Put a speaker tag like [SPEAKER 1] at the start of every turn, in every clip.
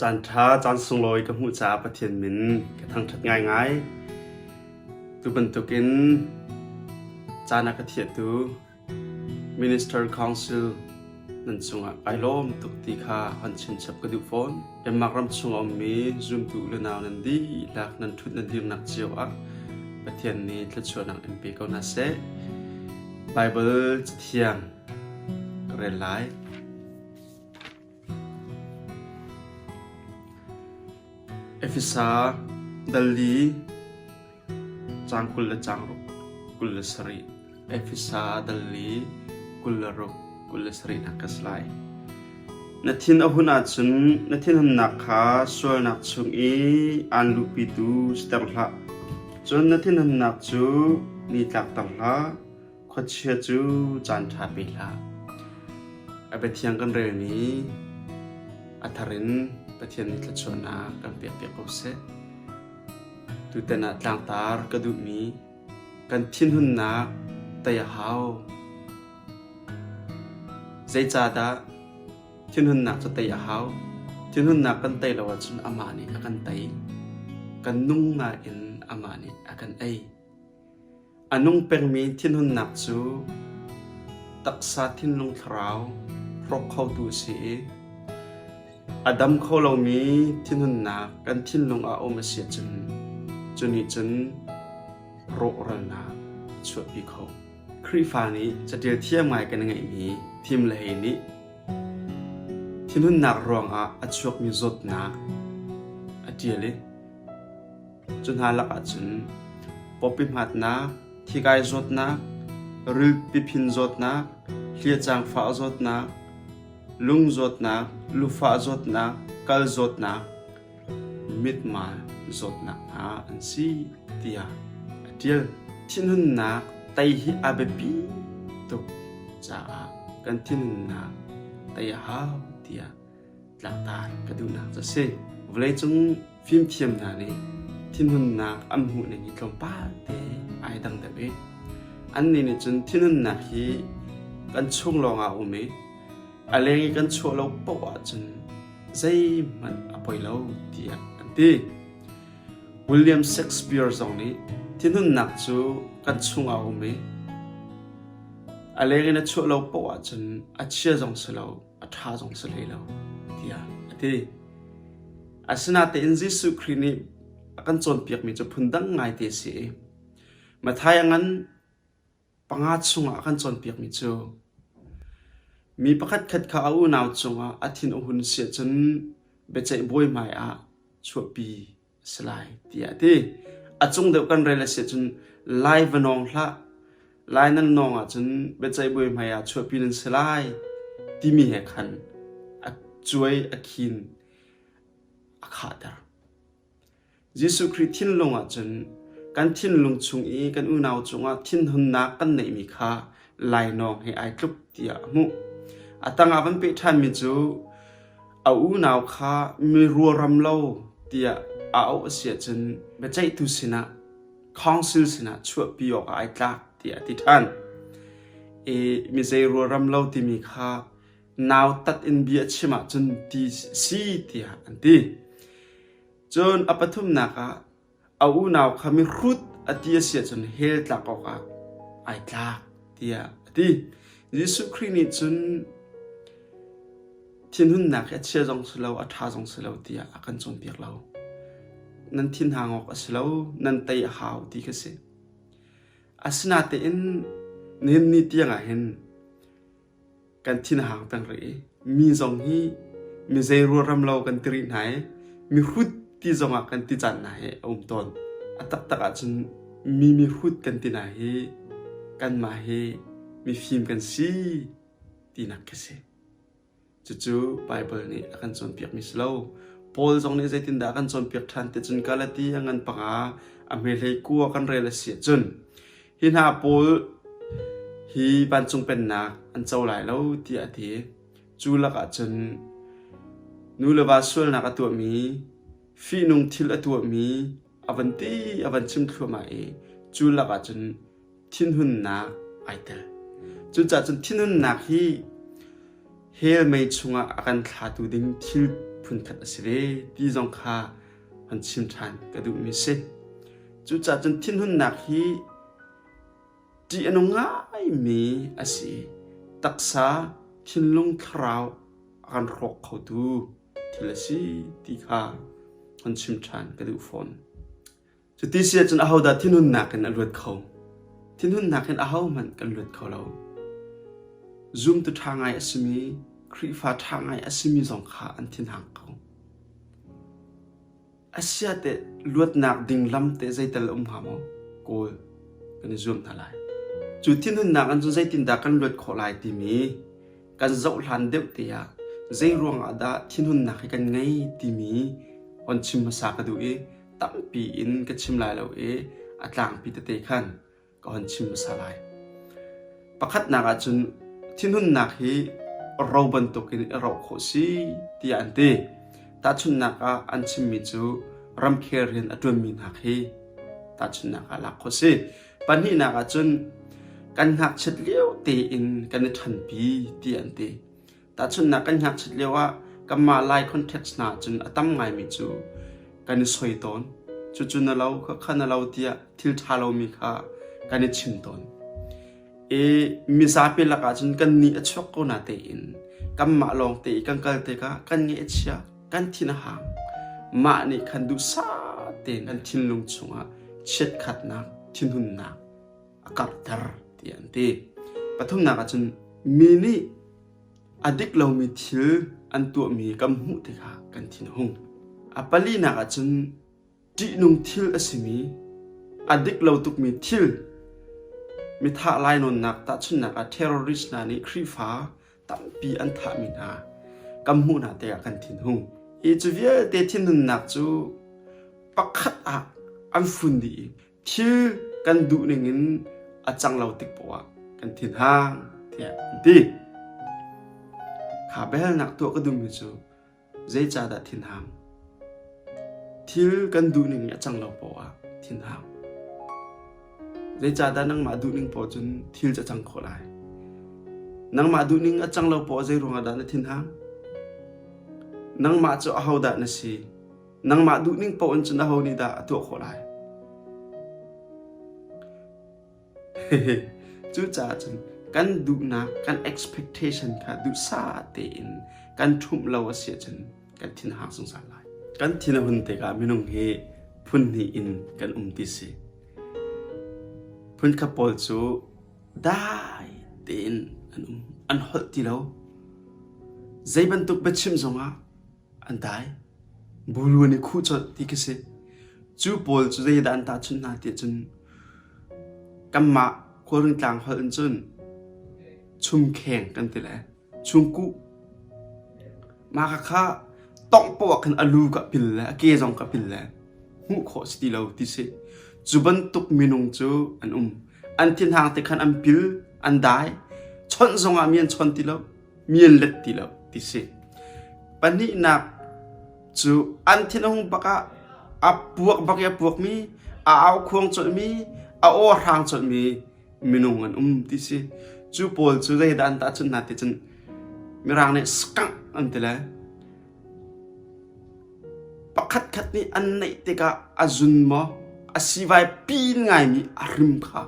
[SPEAKER 1] Caan ṭha, caan sunglawi ka hmuh caah Pathian min ka thangṭhat ngaingai. Tu bantukin caan a ka thiahtu Minister Council nan cungah kai lawm tuk ti kha hon chimchap ka duh fawn. Denmark ram chung a ummi zumtu u le nau nan dihlak nan ṭhut nan dirnak cio ah Pathian nih thluachuahnak in pe ko hna seh. Baibal Cathiang ka rel lai. Efesa dal li caang 20 le caang ruk 27 Efesa dal li 26 27 nak ka si lai. Na thin a hun ahcun na thinhunnak kha sualnak chung i aan luhpitu siter hlah. Cun na thinhunnak cu ni tlakter hlah. Khuachia cu caanṭha pe hlah. A biathiang kan relmi a thar in Pathian nih thluachuahnak kan pekpiak ko seh. Tutan ah tlangtar ka duhmi kan thinhunnak tei a hau. Zeicahdah thinhunnak cu tei a hau? Thinhunnak kan tei lo ahcun amah nih a kan tei. Kan nung nain amah nih a kan ei. A nung pengmi thinhunnak cu taksa thinlung thlarau hrawk khotu a si i a dam kho lomi thinhunnak kan thinlung ah a um a si ahcun cu nih cun rawhralnak a chuahpi kho. Khrihfa nih caṭial thiam ngai kan ngeihmi thim le hei nih thinhunnak ruangah a chuakmi zawtnak a ṭial i Cu hna lakah cun pawpi hmatnak, thikai zawtnak, rilpiphin zawtnak, hliacang fah zawtnak, lung zawtnak, lufah zawtnak, kal zawtnak, mitmal zawtnak hna an si tiah a ṭial. Thinhunnak tei hi a biapi tuk caah kan thinhunnak tei a hau tiah tlangtar ka duhnak cu a si. Vawleicung fimthiam hna nih thinhunnak an hmuh ning hi tlawmpal te ai dang deuh i annih nih cun thinhunnak hi kan chung lawngah a um i a leng i kan chuah lo paoh ahcun zeihmanh a poi lo tiah an ti. William Shakespeare zong nih thinhunnak cu kan chungah a um i a leng in a chuah lo paoh ahcun a chia zong si lo a ṭha zong si hlei lo tiah a ti. Asinain Jesuh Khrih nih a kan cawnpiakmi cu phundang ngaite a si i Matthai a ngan panga chungah a kan cawnpiakmi cu mi pakhatkhat kha a unau cungah a thin a hun si ahcun biaceih bawi hmaiah chuahpi a si lai tiah a ti. A cung deuh kan rel a si ahcun lai va nawng hlah, lai nan nawng ahcun biaceih bawi hmaiah chuahpi nan si lai timi he khan a cuai a khin a khahter. Jesuh Khrih thinlung ahcun kan thinlung chung i kan unau cungah thinhunnak kan neihmi kha lainawng he ai tluk tiah a hmuh. A tangah van peh ṭhanmi cu a unau kha mi ruaram lo tiah a auh a si ahcun biaceihtu sinah council sinah chuahpi awkah ai tlak tiah a ti ṭhan. I mi zei ruaram lo timi kha nautat in bia a chim ahcun ti si tiah an ti. Cun a pathumnak ah a unau kha mihrut a ti a si ahcun hell tlak awkah ai tlak tiah a ti. Jesuh Khrih nih cun thinhunnak hi a chia zong si lo, a ṭha zong si lo tiah a kan cawnpiak lo. Nan thinhang awk a si lo, nan tei a hau ti kha si. Asinain nihin ni tiang ah hin kan thin a hang peng rih i mi zong hi mi zei ruaram lo kan ti rih hna i mihrut ti zongah kan ti caan hna hi a um tawn. A taktak ahcun mi mihrut kan ti hna hi kanmah hi mifim kan si tinak khi si. Cucu Baibal nih a kan cawnpiakmi si lo. Paul zong nih zeitindah a kan cawnpiak ṭhan ti cun Galati a ngan panga a hmehlei kua kan rel a si ahcun Hi hna pawl hi vancung pennak an co lai lo tiah a ti. Cu lakah cun nu le va sualnak a tuahmi, fihnung thil a tuahmi a van ti a van chim thluahmah i cu lakah cun thinhunnak ai tel. Cucaah cun thinhunnak hi hell mei chungah a kan thlatu ding thil. phunkhat a si ve ti zong kha hon chim ṭhan ka duhmi si. Cucaah cun thinhunnak hi ṭih a nung ngaimi a si. Taksa, thinlung, thlarau a kan hrawk khotu thil a si ti kha hon chim ṭhan ka duh fawn. Cuti si ahcun ahodah thinhunnak in a luat kho? Thinhunnak in ahohmanh kan luat kho lo. Zumtu ṭha ngai a simi, Khrihfa ṭha ngai a simi zong kha an thinhang ko. Asia teh luatnak ding lam teh zeital a um hnga maw? Kawl kan i zuam hna lai. Cu thinhunnak in cun zeitindah kan luat khawh lai timi kan zoh hlan deuh te ah zei ruangah dah thinhunnak hi kan ngei timi hon chim hmasa ka duh i tampi in ka chim lai lo i a tlangpi tete khan ka hon chim hmasa lai. Pakhatnak ah cun thinhunnak hi ro bantukin i roh khawh si tiah an ti. Tahchunhnak ah an chimmi cu ramkhel rian a ṭuanmi hna khi tahchunhnak ah lak khawh si. Pahnihnak ah cun kan ngakchiat lio tein kan i ṭhanpi ti an ti. Tahchunhnak kan ngakchiat lio ah kanmah Lai context hna cun a tam ngaimi cu kan i soi tawn. Cucu na lo, khakha na lo tiah thil ṭha lomi kha kan i chim tawn. I mizapi lakah cun kan nih a chuak ko na tein kanmah lawng te i kan kal tikah kan ngaih a chia, kan thin a hang. Mah nih khan duhsah tein kan thinlung chungah chiatkhatnak, thinhunnak a karhter tiah an ti. Pathumnak ah cun mi nih a dik lomi thil an tuahmi kan hmuh tikah kan thin a hung. A palinak ah cun ṭihnung thil a simi, a dik lo tukmi thil, mithah lainawnnak tahchunhnak ah terrorist hna nih Khrihfa tampi an thahmi hna kan hmuh hna tikah kan thinhung. Hi cu vialte thinhunnak cu pakhat ah an fun dih i thil kan duh ning in a cang lo tik poah ah kan thinhang tiah an ti. Kha biahalnak tuah ka duhmi cu Zeicahdah thinhang? Thil kan duhning a cang lo poah ah thinhang. Zeicahdah nangmah duhning poah cun thil cu a cang khawh lai? Nangmah duhning a cang lo poah zei ruangah dah na thinhang? Nangmah cu ahodah na si? Nangmah duhning poah in cun aho nih dah a tuah khawh lai? Cucaah cun kan duhnak, kan expectation kha duhsah tein kan ṭhumh lo a si ahcun kan thin a hang zungzal lai. Kan thin a hun tikah minung hi phun hnih in kan um ti si. Phunkhat pawl cu dai tein an um, an holh ti lo. Zei bantuk biachim zongah an dai. Bulu an i khuh colh ti khi si. Cu pawl cu zeidah an tahchunh hna tiah cun kanmah Khualrintlang holh in cun chumkheng kan ti le chungkuh. Mah kha tongh poah ah khan a lu ka pil le a ke zong ka pil le hmuh khawh si ti lo ti si. Cu bantuk minung cu an um. An thinhang te khan an pil, an dai. Chawnh zongah mi an chawn ti lo. Mi an let ti lo ti si. Pahnihnak cu an thin a hung bak ah a puak bak i a puakmi, a aukhuang colhmi, a aw a hrang colhmi minung an um ti si. Cu pawl cu zeidah an tahchunh hna ti cun Mirang nih skunk an ti le pakhatkhat nih an neih tikah a zun maw a sivai pin ngaimi a rim kha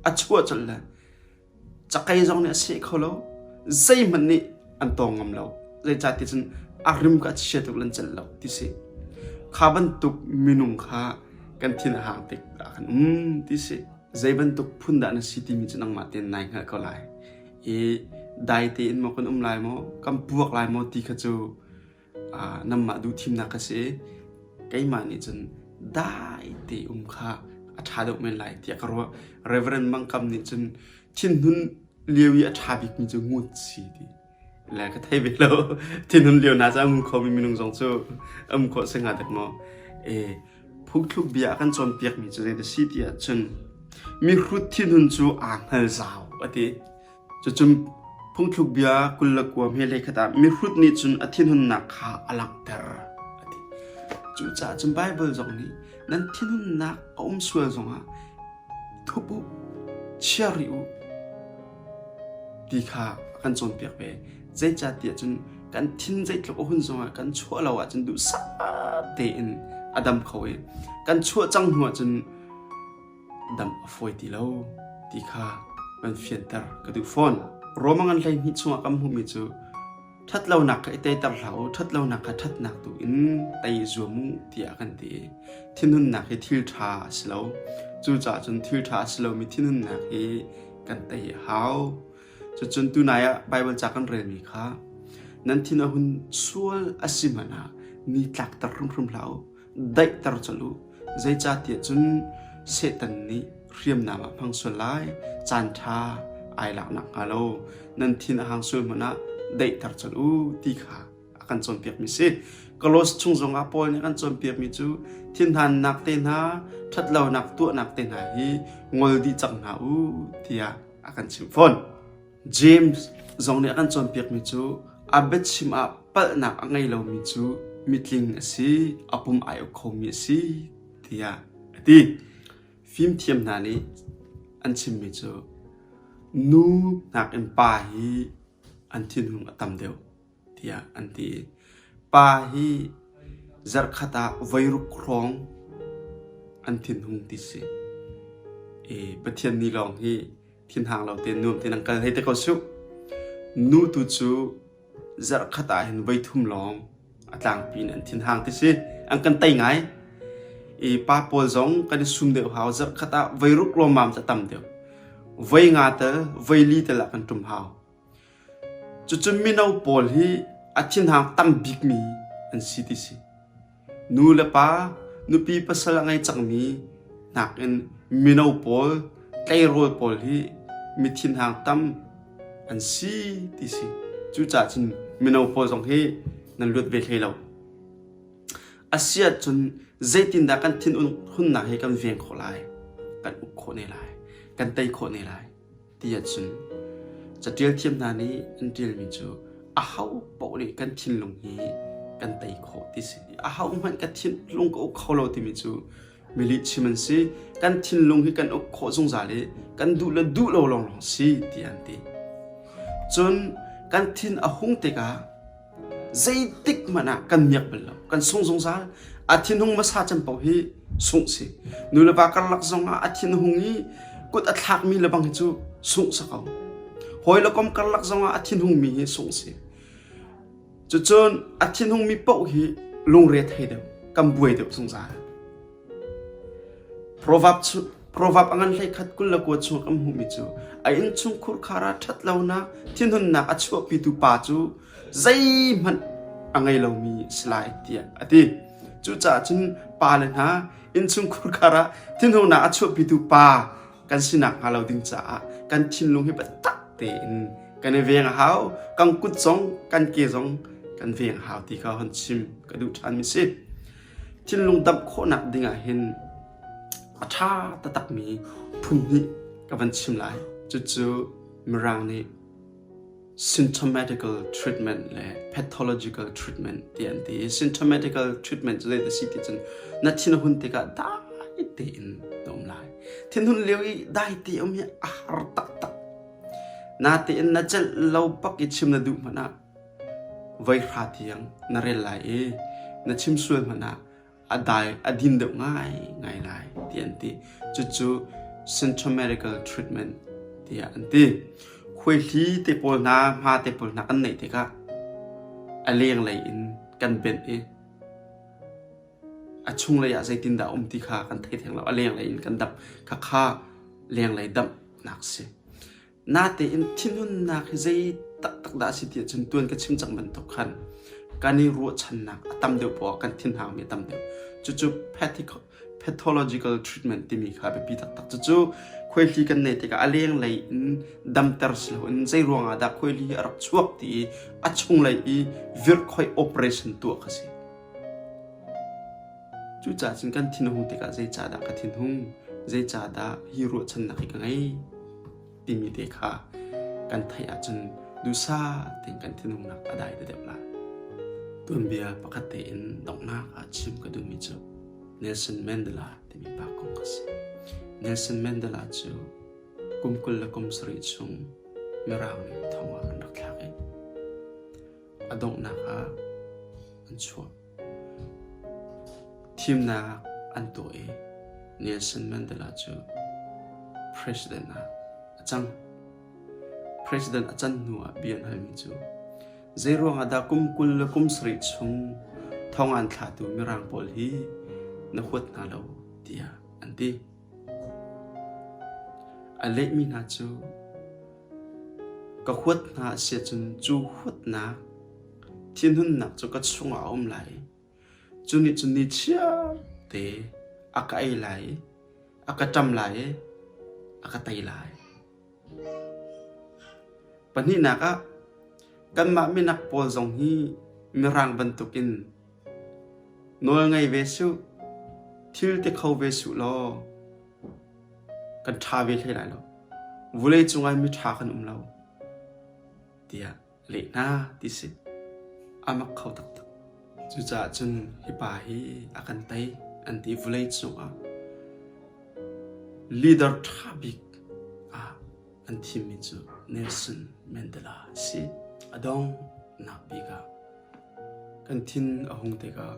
[SPEAKER 1] a chuah colh le Cakei zong nih a seh kho lo. Zeihmanh nih an tawng ngam lo. Zeicahtiah cun a rim kha a chia tuk le an celh lo ti si. Kha bantuk minung kha kan thin a hang tik ah khan um ti si. Zei bantuk phun dah na si timi cu nangmah tein nai hngalh ko lai. I dai tein maw kan um lai maw, kan puak lai maw ti kha cu nangmah duhthimnak ka si. Keimah nih cun dai te um kha a ṭha deuh men lai tiah ka ruah. Reverend Mang Kam nih cun thinhun lio i a ṭha bikmi cu ngut si ti le ka thei ve lo. Thinhun lio na cu a ngu khomi minung zong cu um khawh si hnga dek maw? E, phungthluk bia a kan cawnpiakmi cu zeidah si ti ahcun mihrut thinhun cu aa hngal zau a ti. Cucun phungthluk bia 29 he hlei ah mihrut nih cun a thinhunnak kha a langhter a ti. Cucaah cun Baibal zong nih nan thinhunnak a um sual zongah thup u, chia rih u ti kha a kan cawnpiak ve. Zeicahtiah cun Kan thin zeitluk a hun zongah kan chuah lo ahcun duhsah tein a dam kho i kan chuah cang hnu ahcun dam a fawi ti lo ti kha van fianter ka duh fawn. Roma ngan 12 chungah kan hmuhmi cu ṭhatlonak kha i teiter hlah u, ṭhatlonak kha ṭhatnak tu in tei i zuam u tiah kan ti. Thinhunnak hi thil ṭha a si lo. Cucaah cun thil ṭha a si lomi thinhunnak hi kan tei a hau. Cucun tunai ah Baibal ca kan relmi kha nan thin a hun sual a si hmanh ah ni tlakter hrimhrim hlah u, daihter colh u. Zeicahtiah cun Satan nih hriamnam ah hmang sual lai, caan ṭha ai lak nakhnga lo nan thin a hang sual hmanh ah daihter colh u ti kha a kan cawnpiakmi si. Kolos chung zongah Paul nih a kan cawnpiakmi cu thinhannak te hna, ṭhatlonak tuahnak te hna hi ngol dih cang hna u tiah a kan chimh fawn. James zong nih a kan cawnpiakmi cu a biachim ah palhnak a ngei lomi cu mitling a si, a pum ai uk khomi a si tiah a ti. Fimthiam hna nih an chimmi cu nu nakin pa hi an thinhung a tam deuh tiah an ti. Pa hi zarhkhat ah voiruk hrawng an thinhung ti si. I Pathian ni lawng hi thinhang lo tein nuam tein an kal hei te ko suh. Nu tu cu zarhkhat ah hin voithum lawng a tlangpi in an thinhang ti si. An kan tei ngai. I pa pawl zong kan i sum deuh hau. Zarhkhat ah voiruk lawmmam cu a tam deuh. Voi nga tel, voi li tel ah kan ṭum hau. Cucun mino pawl hi a thinhang tam bikmi an si ti si. Nu le pa, nupi pasal a ngei cangmi nakin mino pawl, tleirawl pawl hi mi thinhang tam an si ti si. Cucaah cun mino pawl zong hi nan luat ve hlei lo. A si ahcun zeitindah kan thinhunnak hi kan veng khawh lai, kan uk khawh ne lai, kan tei khawh ne lai? Ti ahcun caṭial thiam hna nih an ṭialmi cu aho paoh nih kan thinlung hi kan tei khawh ti si. Aho hmanh ka thinlung ka uk kho lo timi cu mi lihchim an si. Kan thinlung hi kan uk khawh zungzal i kan duh le duh lo lawnglawng si ti an ti. Cun kan thin a hung tikah Zeitik hmanh ah kan miak bal lo. Kan sung zungzal. A thinhung hmasa cem paoh hi sungh si. Nu le va karlak zong ah a thinhung i kut a thlakmi le bang hi cu sungh si ko. Hawi le kom karlak zong ah a thinhungmi hi sungh si. Cucun a thinhungmi paoh hi lungre thei deuh, kan buai deuh zungzal. Proverb cu Proverb a ngan 11 29 chung kan hmuhmi cu a innchungkhur khar ah ṭhatlonak thinhunnak a chuahpitu pa cu zeihmanh a ngei lomi a si lai tiah a ti. Cucaah cun pale hna innchungkhur khar ah thinhunnak a chuahpitu pa kan si nakhnga lo ding caah kan thinlung hi biatak tein kan i veng a hau. Kan kut zong kan ke zong kan veng a hau ti kha hon chim ka duh ṭhanmi si. Thinlung damh khawhnak ding ah hin a ṭha taktakmi phun hnih ka van chim lai. Cucu Mirang nih symptomatical treatment le pathological treatment ti an ti. Symptomatical treatment cu zei si ti cun na thin a hun tikah dai tein na um lai. Thinhun lio i dai te um hi a har taktak. Natein na celh lo bak i chim na duh hmanh ah voi hra tiang na rel lai i na chim sual hmanh ah a dai a din deuh ngai ngai lai ti an ti. Cucu symptomatical treatment tiah an ti. Khuaihli te pawl hna, hma te pawl hna kan neih tikah a lenglei in kan benh i a chunglei ah zeitindah a um ti kha kan thei theng lo. A lenglei in kan damh. Khakha lenglei damhnak si. Natein thinhunnak hi zei taktak dah a si ti ahcun tuan ka chim cang bantuk khan kan i ruahchannak a tam deuh poah kan thinhangmi a tam deuh. Cucu pathological treatment timi kha biapi taktak. Cucu khuaihli kan neih tikah a lenglei in damter si loin zei ruangah dah khuaihli hi a rak chuak ti i a chunglei i virhkhoi operation tuah kha si. Cucaah cun kan thin a hung tikah zeicahdah ka thinhung, zeicahdah hi ruahchannak hi ka ngei timi te kha kan theih ahcun duhsah tein kan thinhungnak a dai deuh lai. Tuanbia pakhat tein donghnak ah chim ka duhmi cu Nelson Mandela timi pa kong a si. Nelson Mandela cu kum 27 chung Mirang nih thong ah an rak thlak i. A donghnak ah an chuah. Thimnak an tuah i Nelson Mandela cu president ah a cang. President a can hnu ah bia an halmi cu zeiruang ah dah kum 20 le kum sarih chung thong an thlatu Mirang pawl hi na huat hna lo tiah an ti. A lehmi hna cu ka huat hna a si ahcun cu huatnak thinhunnak cu ka chungah a um lai i cu nih cun ni chiarte a ka ei lai i a ka ṭam lai i a ka tei lai. Pahnihnak ah kanmah minak pawl zong hi Mirang bantukin nawl ngei ve suh, thil ti kho ve suh law kan ṭha ve hlei lai lo. Vawleicung ah miṭha kan um lo tiah leh hna ti si. A mak kho taktak. Cucaah cun hi pa hi a kan tei an ti vawlei cungah leader ṭha bik ah an thimmi cu Nelson Mandela a si. A donghnak bik ah kan thin a hung tikah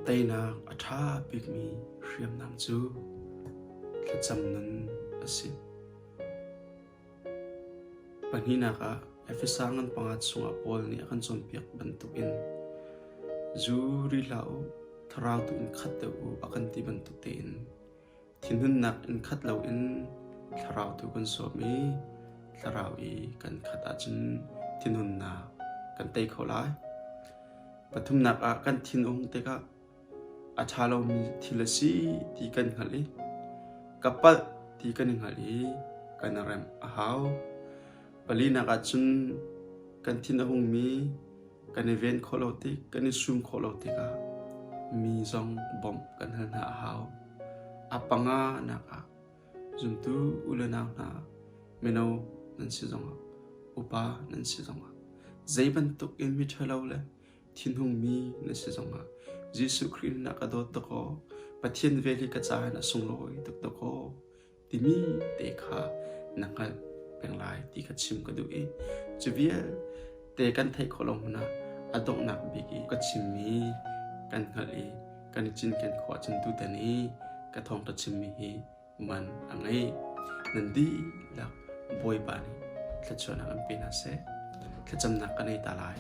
[SPEAKER 1] teinak a ṭha bikmi hriamnam cu thlacam nun a si. Pahnihnak ah Efesa ngan panga chungah Paul nih a kan cawnpiak bantukin zu ri hlah u, thlarau tu in khat deuh u a kan ti bantuk tein thinhunnak in khat loin thlarau tu kan sawm i thlarau i kan khat ahcun thinhunnak kan tei kho lai. Pathumnak ah kan thin a hung tikah A ṭha lomi thil a si ti kan hngalh i ka palh ti kan i hngalh i kan i remh a hau. Palinak ah cun kan thin a hungmi kan i ven khawh lo tik, kan i sum khawh lo tikah mi zong bawmh kan hal hna a hau. A panganak ah zumtu u le nau hna mino nan si zongah upa nan si zongah zei bantuk in miṭhalo le Thinhungmi na si zongah Jesuh Khrih na ka dawt dakaw, Pathian vel hi ka caah hin a sunglawi tuk dakaw timi te kha na hngalh peng lai ti kha chim ka duh i cu vialte kan theih khawh lo hmanh ah a donghnak bik i ka chimmi kan hngalh i kan i cinken khawh ahcun tutan i ka thawngṭha chimmi hi man a ngei. Nan dihlak Bawipa nih thluachuahnak an pe hna seh. Thlacamnak ka nei ta lai.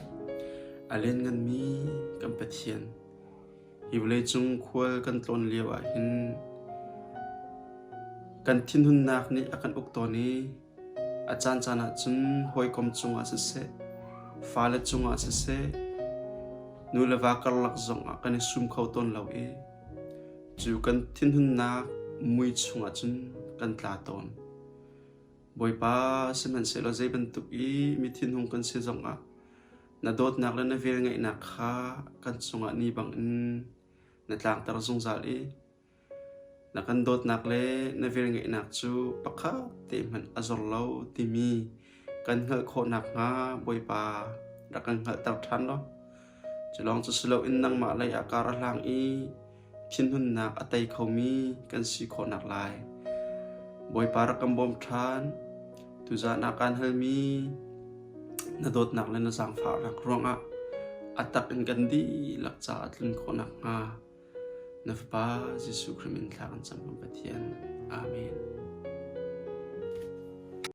[SPEAKER 1] A liannganmi kan Pathian, hi vawleicung khual kan tlawn lio ah hin kan thinhunnak nih a kan uk tawn i a caancaan ah cun hawikom cungah siseh, fale cungah siseh, nu le va karlak zongah kan i sum kho tawn lo i Cu kan thinhunnak mui chungah cun kan tla tawn. Bawipa, sihmanhsehlaw zei bantuk i mi thinhung kan si zongah na dawtnak le na velngeihnak kha kan cungah ni bangin na tlangter zungzal i na kan dawtnak le na velngeihnak cu pakhat te hmanh a zor lo timi kan hngalh khawh nakhnga Bawipa rak kan hngalhter ṭhan law Cu lawng cu si loin nangmah lei ah kar a hlang i thinhunnak a tei khomi kan si khawh naklai Bawipa rak kan bawm ṭhan. Tuzaan ah kaan halmi na dawtnak le na zaangfahnak ruangah a tak in kan dihlak caah tlun khawh nakhnga na Fapa Jesuh Khrih min thla kan cam kan Pathian. Amen.